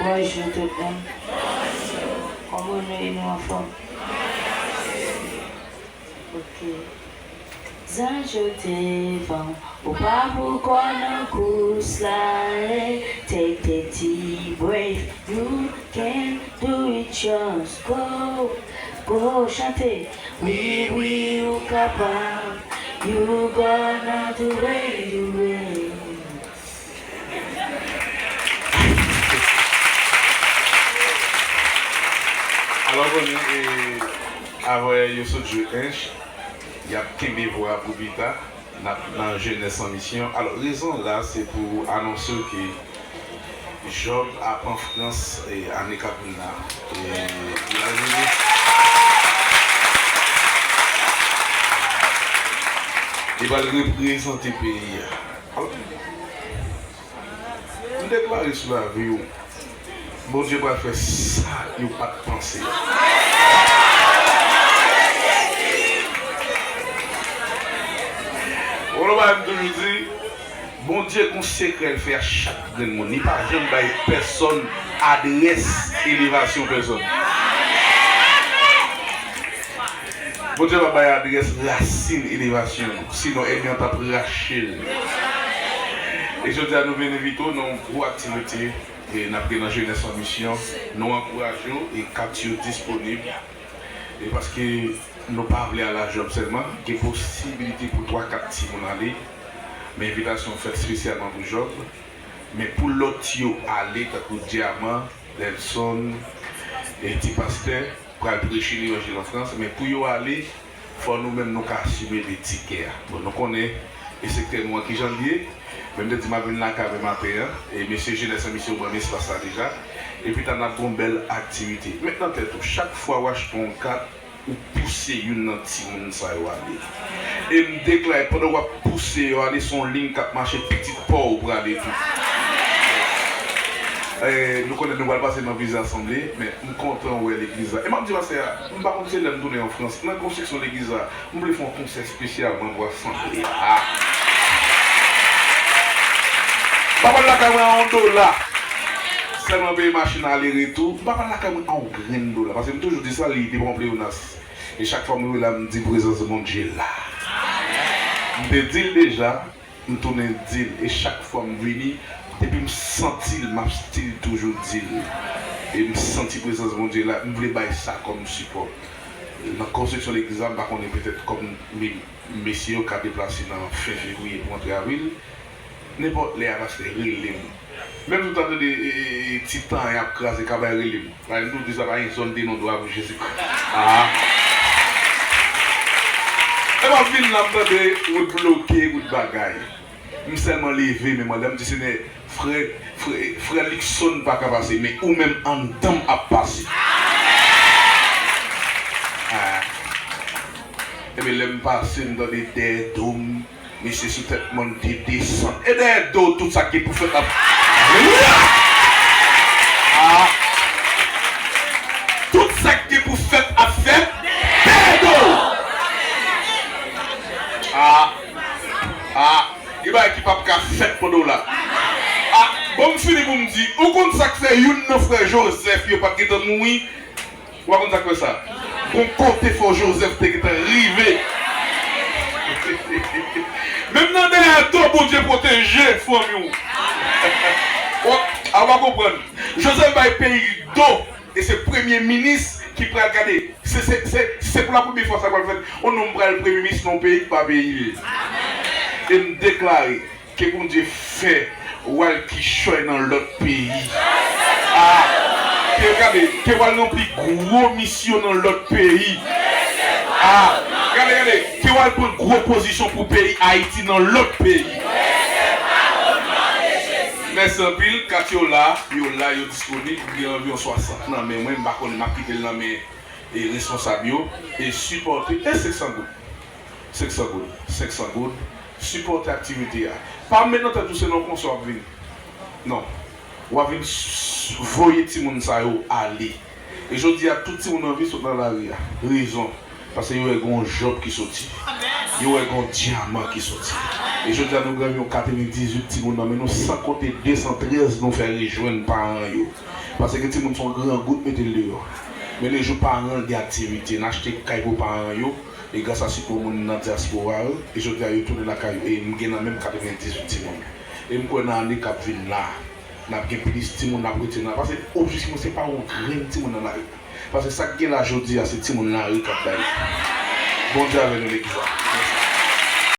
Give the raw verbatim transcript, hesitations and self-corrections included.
Bonjou tout moun. Kòman nou ye, nou anfòm? Ok. Zanj yo devan ou, pa pou kò nan kous la, eh. Take the deep breath, you can do it, just go. Go, chante. Wi, wi, ou kapab. You gonna do it, do it. Alò, konnen, e, avè yo sot jwe ench, y ap kenbe vwa pou pita, n ap nan Jeunesse en Mission. Alò, rezon la, se pou anonse w ke Job ap an Frans, e, ane k ap vin la. E, li al vini. Li pral reprezante peyi a. Alò, m deklare sou lavi w, Bondye pral fè sa yo pa t panse. Ou konn bagay m toujou di, Bondye gon sekrè l fè a chak grenn moun. Li pa janm bay pèsonn adrès elevasyon pèsonn. Bondye pa bay adrès rasin elevasyon nou, sinon ènmi an t ap rache l. E jodi a nou vin envite w nan yon gwo aktivite, e n ap gen nan Jeunesse en Mission. Nou ankouraje w, e kat yo disponib. E paske nou pa vle al a Job sèlman, gen posibilite pou twa kat timoun ale. Men envitasyon fèt espesyalman pou Job. Men pou lòt yo ale, tankou Dyaman, Nelson, e ti pastè, pral preche levanjil an Frans. Men pou yo ale, fò nou menm nou ka asime de tikè a. Bon, nou konnen e sektè nou an kijan l ye. Men m te di m ap vin lakay mwen maten an. E mesye Jeunesse en Mission ban m espas la deja. Epi ta n ap gon bèl aktivite. Met nan tèt ou, chak fwa w achte yon kat, ou pouse youn nan timoun sa yo ale. E m deklare, pandan w ap pouse yo ale, se yon liy k ap mache, pitit pa w prale tou. E, nou konnen nou pral pase nan vize asanble, men m kontan wè legliz la. E m ap di pastè a, m pa konn se lè m tounen an Frans, nan konstriksyon legliz la, m vle fè yon konsè espesyalman pou asanble a. M pa pral lakay mwen a yon dola. Sèlman peye machin ale retou. M pa pral lakay mwen a yon grenn dola. Paske m toujou di sa, li depi yon pleyonas. E chak fwa m rive la, m di prezans Bondye la. M te di l deja, m tounen di l. E chak fwa m vini, depi m santi l, m ap still toujou di l. E m santi prezans Bondye la, m vle bay sa kòm sipò. Nan konstriksyon legliz la, m pa konnen, petèt kòm mi-, mesye yo ka deplase nan fen fevriye pou antre avril. Nenpòt lè a, pastè, rele m. Menm si w ta tande, e, e, e, ti tan y ap kraze kabay, rele m. Paske m toujou di sa pa gen zòn de non dwa pou Jezikri. Ah. E m ap vin la, m tande wout bloke, wout bagay. M sèlman leve men mwen, lè m di, Senyè, frè, frè, frè Luckson pa ka pase, men ou menm anndan m ap pase. Ah. Ebyen, lè m pase, m tande dèyè do m, mesye sou tèt mòn te desann. E dèyè do w, tout sa ki pou fèt ap. Alelouya! Ah! Tout sa ki pou fèt ap fèt dèyè do w. Ah! Ah! Gen bagay ki p ap ka fèt pandan w la. Ah! Bon, m fini pou m di, ou konn sa k fè youn nan frè Jozèf yo pa t gentan mouri? Ou pa konn sa k fè sa? Gon kote fò Jozèf te gentan rive. Menm nan dèyè do, Bondye pwoteje fanmi w. Ou, a, ou pa konprann. Jozèf bay peyi l do, e se premye minis ki pral gade. Se, se, se, se pou la premye fwa sa pral fèt. Yon nonm pral premye minis nan yon peyi ki pa peyi l. E m deklare, ke Bondye fè w al kichòy nan lòt peyi. Ah, ke, gade, ke w al ranpli gwo misyon nan lòt peyi. Ah, gade, gade, ke w al pran gwo pozisyon pou peyi Ayiti nan lòt peyi. Mèsi anpil, kat yo la, yo la, yo disponib, m gen anviwon swasant nan men mwen, m pa konnen, m ap kite l nan men e responsab yo, e sipòte, e senk san goud. Senk san goud, senk san goud, sipòte aktivite a. Pa met nan tèt ou se nan yon konsè w ap vin. Non. W ap vin s-, voye timoun sa yo ale. E jodi a, tout timoun anvi sot nan lari a. Rezon. Paske yo wè gen yon Jòb ki soti. Yo wè gen yon Dyaman ki soti. E jodi a, nou gen yon katrevendizuit timoun nan men nou, san konte de san trèz nou fè rejwenn paran yo. Paske timoun se yon gran gout mete l deyò. Men lejou paran gen aktivite, n achte kay pou paran yo, e gras a sipò moun nan dyaspora yo, e jodi a yo tounen lakay yo, e m gen nan menm katrevendizuit timoun. E m kwè nan ane k ap vin la, n ap gen plis timoun n ap retire nan, paske objektif mwen se pa yon grenn timoun nan lari. Paske sa k gen la jodi a, se timoun lari k ap bay. Bondye avè nou legliz la. Mèsi.